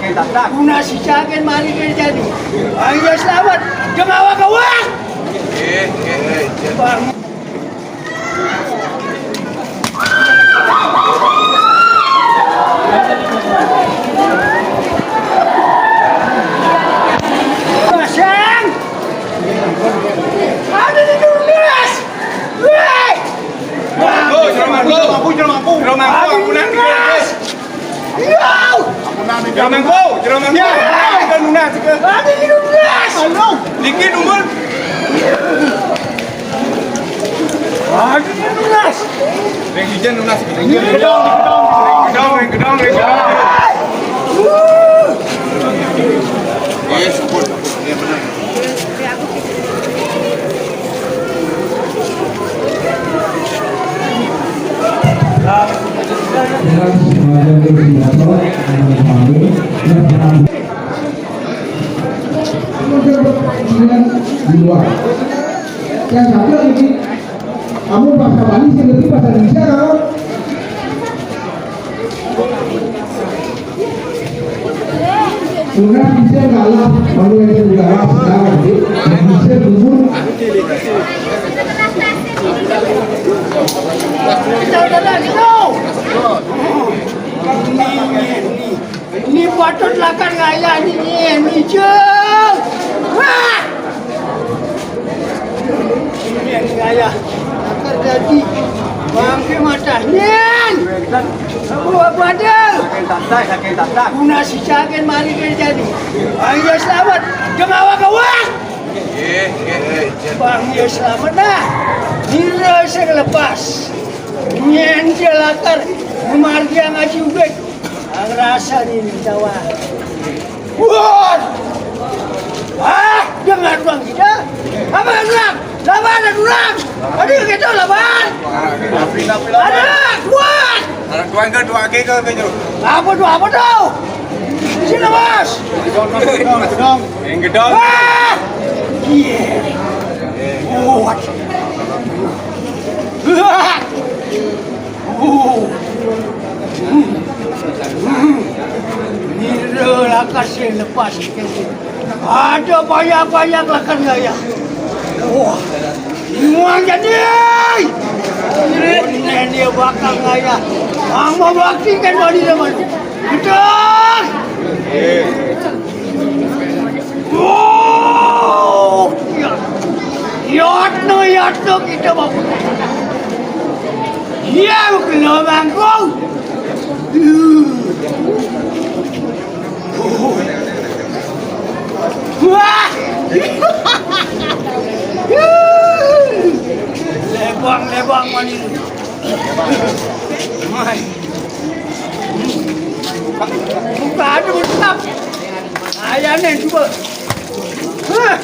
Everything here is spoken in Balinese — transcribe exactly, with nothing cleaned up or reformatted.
Guna si Cagén mari kerjani. Ayo selamat. Jemawa gawat. Bang. Pasang. Ada di dunia. Weh. Oh, Jero Mangku. Jero Mangku, Jero Mangku. Jero Mangku, aku nang di dunia. Yo. Jero Mangku, Jero Mangku. Ya. Kita lunas, kita. Ada di dunia. Halo. Dikit, Umul. Aduh, lunas. Ring ijen lunas. Ring gedong, ring gedong, ring gedong, ring gedong. Yes, good. Iya, benar. Di luar. Yang satu lagi, kamu bahasa Bali, sih ngerti bahasa Indonesia, kamu? Sudah bisa kalah, baru yang sudah kalah, sekarang, jadi, bisa dulu. Ini patut lakar ngayah ni, ni, ni, Jeng. Wah! Ni ngayah lakar jadi bangke matah nyen. Abu, abu ada. Guna si Cagén mari kerjani. Ayo selamat. Jemawa gawat. Bang, ya selamat nah. Bila saya lepas. Nyen je lakar. Memargi ngaji ubit. Ang rasa ni minta wah. Wah! Ah, dengar orang kita. Apa orang? Laban ada orang. Ada kita laban. Ada kuat. Ada tuan ke, tuan ke ke ke. Apa tu? Apa tu? Sini, Bos. Yang gedong. Ah! Iya. Kuat. Ah! Oh. Nira lakar sing lepas. Ada banyak-banyak lakar ngayah. Wah. Muang jadi. Ini dia bakal ngayah. Ang mau bakti kan bani zaman. Betul. Oh, ya. Yatno, yatno kita bawa. Ya, gelombangku. Wah. Lebang, lebang manis. Mai. Buka ada tetap. Ayah ni cuba. Hah.